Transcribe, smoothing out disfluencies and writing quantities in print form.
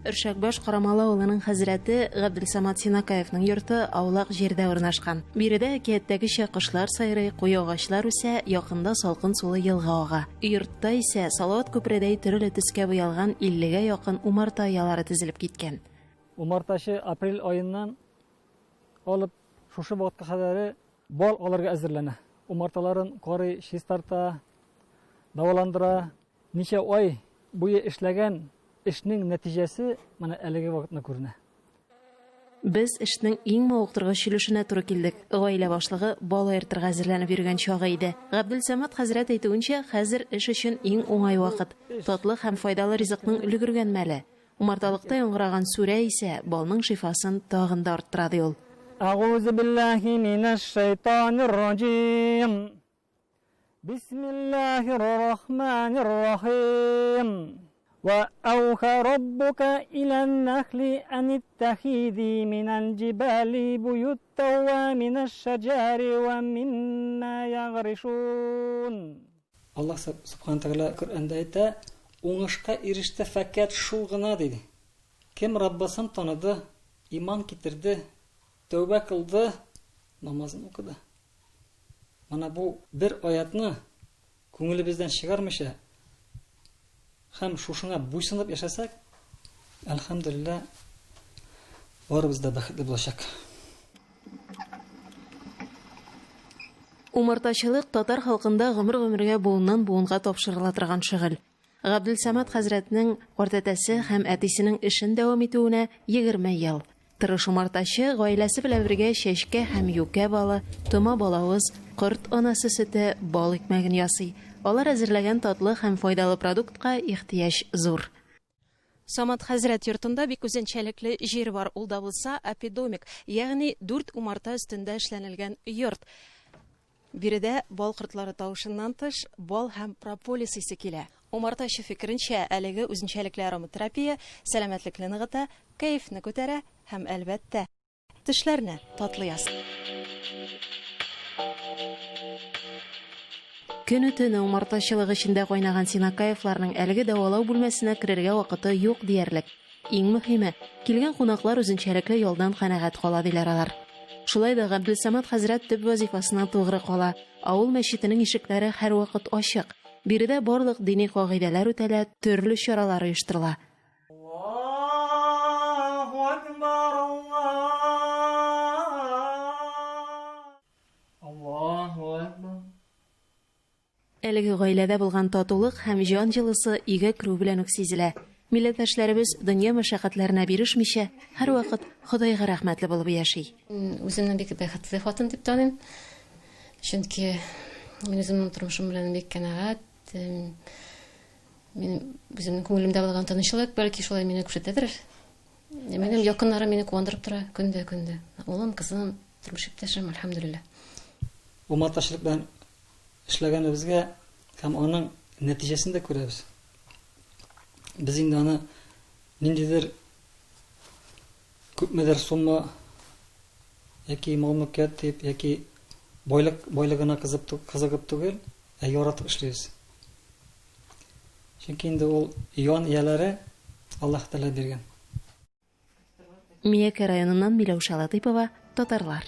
Өршәкбаш Карамалы авылының хәзрәте Габделсамат Синакаевның йорты аулак җирдә урнашкан. Биредә әкияттәгечә кошлар сайрый, куе агачлар үсә, якында салкын сулы елга ага. Йортта исә салават күпередәй төрле төскә буялган иллегә якын умарта оялары тезелеп киткән. Умартачы апрель аеннан алып шушы вакытка кадәре бал алырга әзерләнә. Умарталарын карый, чистарта, дәваландыра. Ничә ай буе эшләгән эшнең нәтиҗәсе менә әлеге вакытны күренә. Без эшнең иң мавыктыргыч өлешенә туры килдек. Гаилә башлыгы бал аертырга әзерләнеп йөргән чагы иде. Габделсамат хәзрәт әйтүенчә, хәзер эш өчен иң уңай вакыт. Татлы һәм файдалы ризыкның өлгергән мәле. Умарталыкта яңгыраган сүрә исә балның шифасын тагын да арттыра, ди ул. Әгузе билләһи минәш-шәйтанир раҗим. Бисмиллаһир рахманир рахим. Ва ауха раббука илән нахли ан иттахизи минал җибали буюттан ва минаш шаҗари ва мимма ягришун. Аллаһ Субхана Тәгалә Коръәндә әйтә, уңышка иреште фәкать шул гына, диде. Кем Раббысын таныды, иман китерде, тәүбә кылды, намазын укыды. Менә бу бер аятны күңелебездән чыгармыйча һәм шушыңа буйсынып яшәсәк, әлхәмдүлилләһ, барыбыз да бәхетле булачак. Умартачылык татар халкында гомер-гомергә буыннан буынга тапшырыла торган шөгыль. Габделсамат хәзрәтнең картәтәсе һәм әтисенең эшен дәвам итүенә 20 ел. Тырыш умартачы гаиләсе белән бергә чәчкә һәм юкә балы, тома балавыз, корт анасы сөте, бал икмәген ясый. Алар әзерләгән татлы һәм файдалы продуктка ихтыяҗ зур. Самат хәзрәт йортында бик үзенчәлекле җир бар, ул да булса апидомик, ягъни дүрт умарта өстендә эшләнелгән йорт. Биредә бал кортлары тавышыннан тыш, бал һәм прополис исе килә. Умартачы фикеренчә, әлеге үзенчәлекле ароматерапия сәламәтлекне ныгыта, кәефне күтәрә һәм, әлбәттә, тешләрне татлы ясый. Көне-төне умартачылык эчендә кайнаган Синакаевларның әлеге дәвалау бүлмәсенә керергә вакыты юк диярлек. Иң мөһиме, килгән кунаклар үзенчәлекле ялдан канәгать кала, диләр алар. Шулай да Габделсамат хәзрәт төп вазифасына тугры кала. Авыл мәчетенең ишекләре һәрвакыт ачык. Биредә барлык дини кагыйдәләр үтәлә, төрле чаралар оештырыла. Аллаһу акбар, Аллаһу акбар. Әлеге гаиләдә булган татулык һәм җан җылысы өйгә керү белән үк сизелә. Милләттәшләребез дөнья мәшәкатьләренә бирешмичә, һәрвакыт Ходайга рәхмәтле булып яши. Мин үземне бик бәхетле хатын дип таныйм. Чөнки мин үземнең тормышым белән бик канәгать. Мин үземнең күңелемдә булган тынычлык, бәлки шулай мине күрсәтәдер. Минем якыннарым мине куандырып тора көндә көндә. Улым, кызым, тормыш иптәшем, әлхәмдүлилләһ. Умартачылык белән эшләгәнебезгә һәм аның нәтиҗәсен дә күрәбез. Без инде аны ниндидер күпмедер сумма яки мал-мөлкәт дип, яки байлык байлыгына кызып кызыгып түгел, ә яратып эшлибез. Чөнки инде ул ян ияләре Аллаһ Тәгалә биргән. Миякә районыннан Миләүшә Латыйпова, Татарлар.